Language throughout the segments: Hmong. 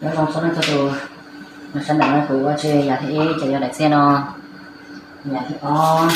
Nyob zoo txhua leej txhua tus, no sawv ntawm no kuv yuav ua tsis yam thib ib ces yog daim txiaj no, yam thib ob,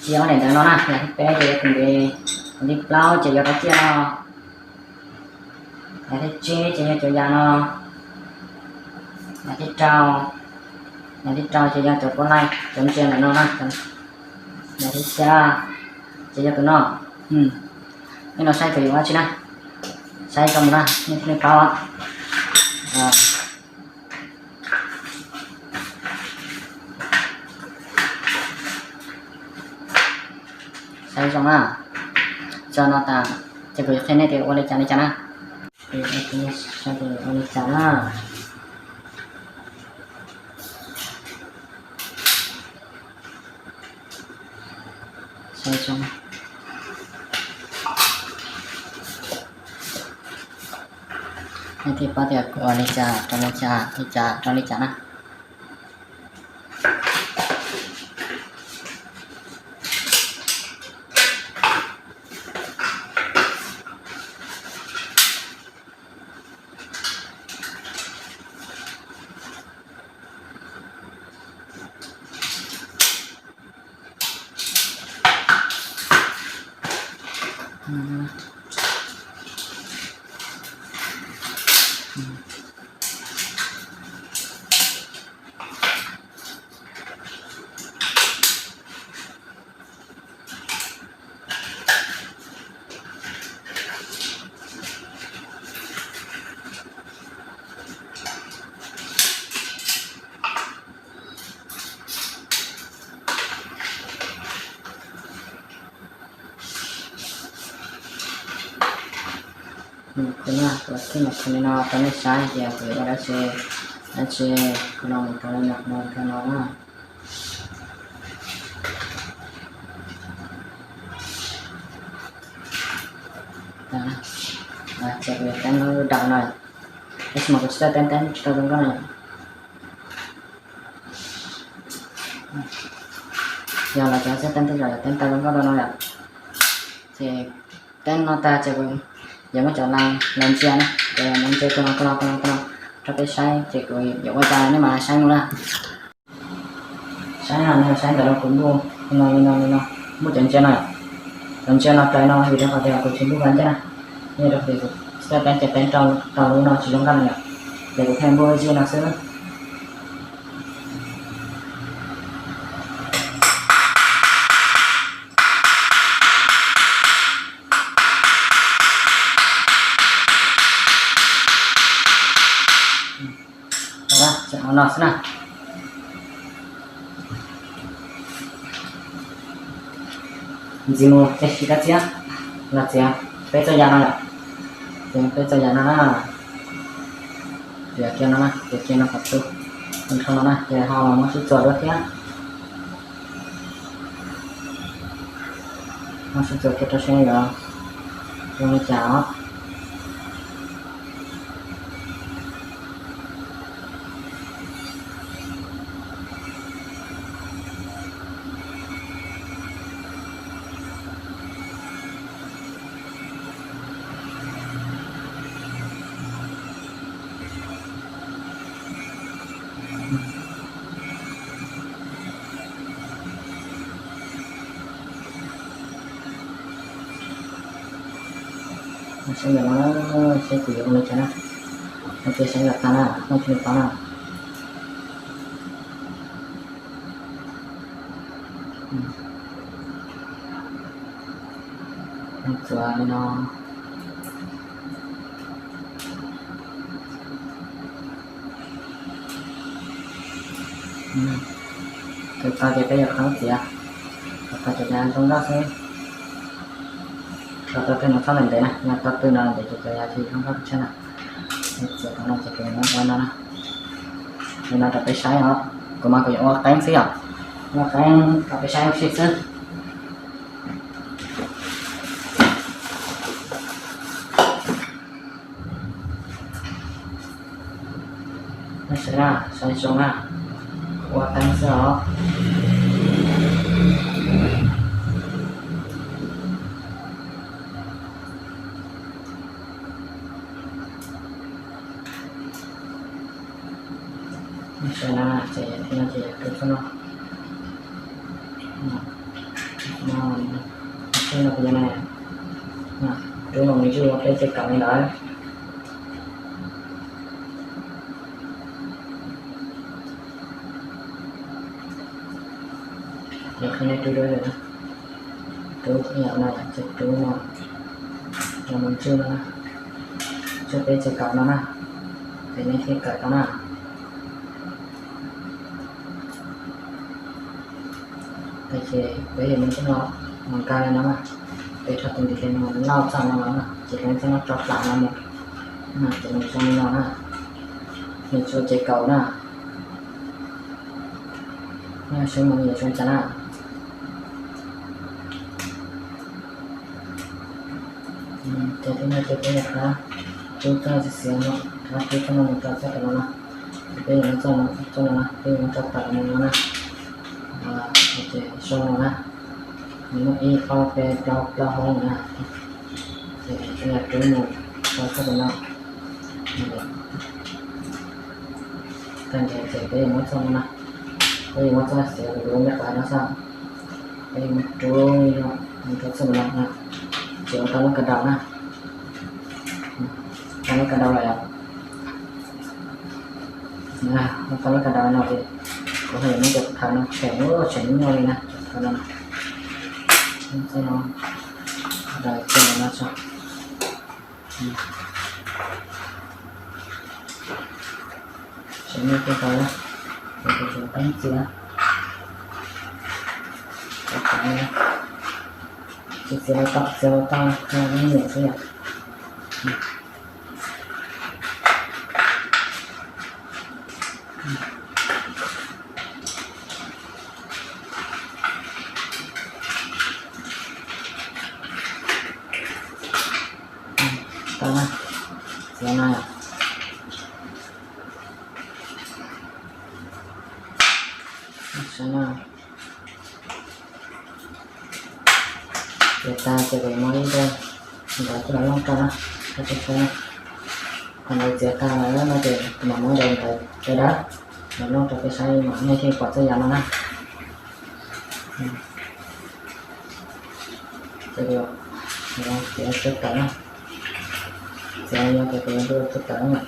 yog ob daim ntawd no na, yam thib peb ces yog tus ntiv, tus ntiv plaub ces yog rab ciaj no, yam thib tsib ces yog cov yam no, yam thib rau, yam thib rau ces yog cov puab laij cov ntsia ntawm no na, yam thib xya ces yog tus no. Nej no saib kuv yuav ua tsi na, saib zoo mus na, nej thiaj li paub. Saib zoo na, tso no tas ces kuv yuav qhia nej tias ua li cas li cas na. Saib kuv yuav ua li cas na. Saib zoo. Nej thiaj paub tias kuv ua li cas rau li cas, li cas rau li cas na. Kuv no kuv thiaj mus qhia li no rau nej saib tias kuv yuav ua dab tsi, dab tsi, kuv no mus rau li no, mus rau no na. Ces kuv yuav teeb lub dam no, tab sis mas kuv tsis tau teeb, teeb tsis tau zoo nkauj no. Yog los cov xab teeb tej zaum yuav teeb tau zoo nkauj dua no yom. Ces teeb no tag ces kuv yuav muab cov las los ntsia na, ces mus ntsia tus no, tus no, tus no, tus no rau peb saib, ces kuv yuav ua cas nej mam saib mus na. Saib no, nej saib ntawm no kuv npuj li no, li no, li no, npuj cov ntsia no yom. Cov ntsia no raws no vim rau qhov tias kuv tsis npuj qhov ncauj na, vim rau qhov tias kuv xab teeb ces teeb rau lub no tsis zoo nkauj no yom, ces kuv pheej npuj zij no xwb. Tseem ua no xwb na. Ntxiv mus ces siv kab txiab los txiav peb txoj yam no yom. Txiav peb txoj yam no na. Txiav kiag no na, txiav kiag no kom tu, nrho no na, ces ho los muab sib txuas dua thiab. Muab sib txuas kiag rau seb yuav zoo li cas os. Saib ntawm no, saib kuv yuav ua li cas na. Ua ke saib kom tag na, nej thiaj li paub na. Txuas li no. Tau ces peb yuav qhov txiav, tau ces zoo nkauj xwb. Tau tau twg no txhob ntev ntev na, yog tau twg no ntev ces cov yam tsis zoo nkauj tshaj na. Txiav tau no ces kuv yuav muab ua no na. Li no rau peb saib os, kuv mas kuv yuav ua qeeb xwb yom, ua qeeb rau peb saib ua si xwb. Nej saib na, saib zoo na, ua qeeb xwb os. Saib na, ces no ces rub txoj no, no, no, no, rub no mus ywj ua peb tej kaum li ntawd. Ces qhib nej rub rau na, rub ib yam no ces rub no, no mus ywj no na, ywj peb tej kaum no na, ces nej thiaj kawm tau na. Ces peb yuav muab txoj no mus nkag li no na, peb rho tus ntiv tes no lauj txoj no los na, ces peb muab txoj no rau plam no mus, ces nws zoo li no na, nws tsuas ces kaum na. Nej saib mus nws zoo cas na. Ces tib no ces peb yuav rov rub txoj xiav no, rov rub txoj no mus rau txoj no na, ces peb yuav muab txoj no, txoj no na, peb yuav muab rau plam no na, ces zoo no na, nws muaj ib ob peb plaub plaub hoob na, ces peb yuav rub mus rau txoj no. Tag nrho ces peb yuav muab txoj no na, peb yuav muab txoj xiav lub me qab no xwb, peb yuav muab rub li no mus rau txoj no na, ces ua tau lub kab daus na, tau lub kab daus lawm yom. Ua tau lub kab daus no ces kuv ho yuav muab cov thav no tshem, tshem nyuaj nyuaj li na, cov thav no, txoj no, daus txoj no tso. Tseem muaj tej tau na, ces tus tseem teeb txiav, txiav los tau, txiav los tau, nyiam xwb yom. Tau na, txiav no yom. Saib na, txiav tag ces kuv muab ib daim ntawv coj los looj rau na, rau peb saib na. Thaum ntawd txiav tag lawm no ces kuv mam muab daim ntawv dawb dawb los looj rau peb saib mas nej thiaj pom txoj yam no na. Ces txiav txoj tawv na, txiav yog tias kuv yuav txoj tawv na.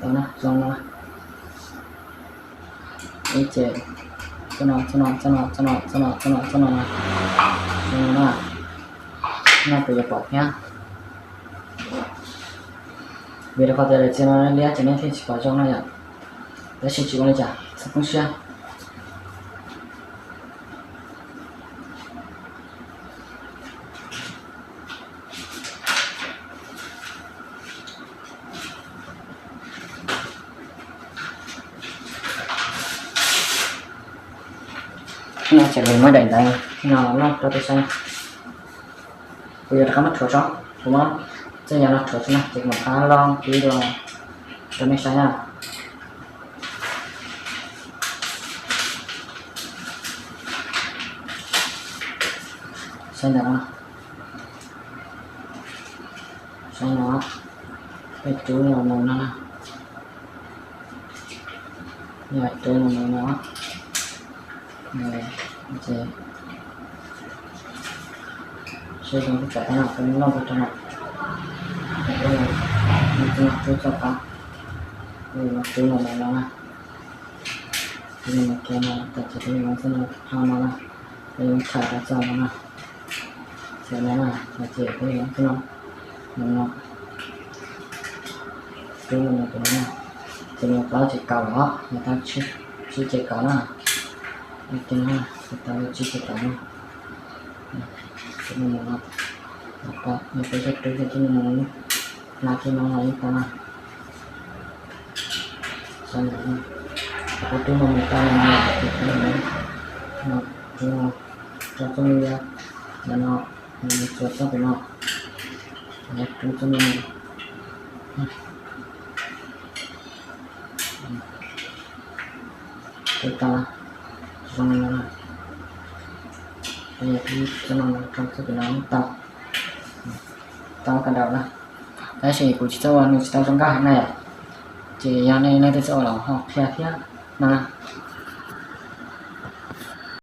Tau na, zoo no. Ib ces txoj no, txoj no, txoj no, txoj no, txoj no, txoj no, txoj no na, zoo no na. No kuv yuav pom thiab. Vim rau qhov tias daim txiav no liab ces nej thiaj tsis pom zoo no yom. Tab sis tsis ua li cas, txhob poob siab. No ces kuv muab daim ntawv no looj rau peb saib. Kuv yuav rov qab muab rhuav tso, kuv muab txoj yam no rhuav tso na ces kuv mam rov qab looj kib dua rau nej saib na. Saib ntawm no, saib no, peb rub los mus no na, yog rub los mus no, ces seb zoo li cas no, peb looj rau no, rub txoj qab, rub los mus no na, rub los mus kiag no, tam sim peb yuav muab txoj no rho no na, peb yuav tshaj rau txoj no na. Ces no na, no ces peb yuav muab txoj no, no no, rub los mus no na, ces nws tau tsib ces kaum os, nws tau tsib ces kaum na, no ces no, nws tau tsib ces kaum na, rub los mus no, no peb rub ces rub los mus no, hla kiag no los yeej tau na. Saib ntawm no, kuv rub los mus tau no, no, rub no, rau txoj me liab ntawm no, txuas txoj pem no, rub txoj me no, rub tau, zoo li no na. Ib no rau txoj kev no tau, tau kawg nkaus na. Tab sis kuv tsis txawj ua, nws tsis tau zoo nkauj heev na yom. Ces yog nej leej twg txawj ua los ho qhia thiab no na.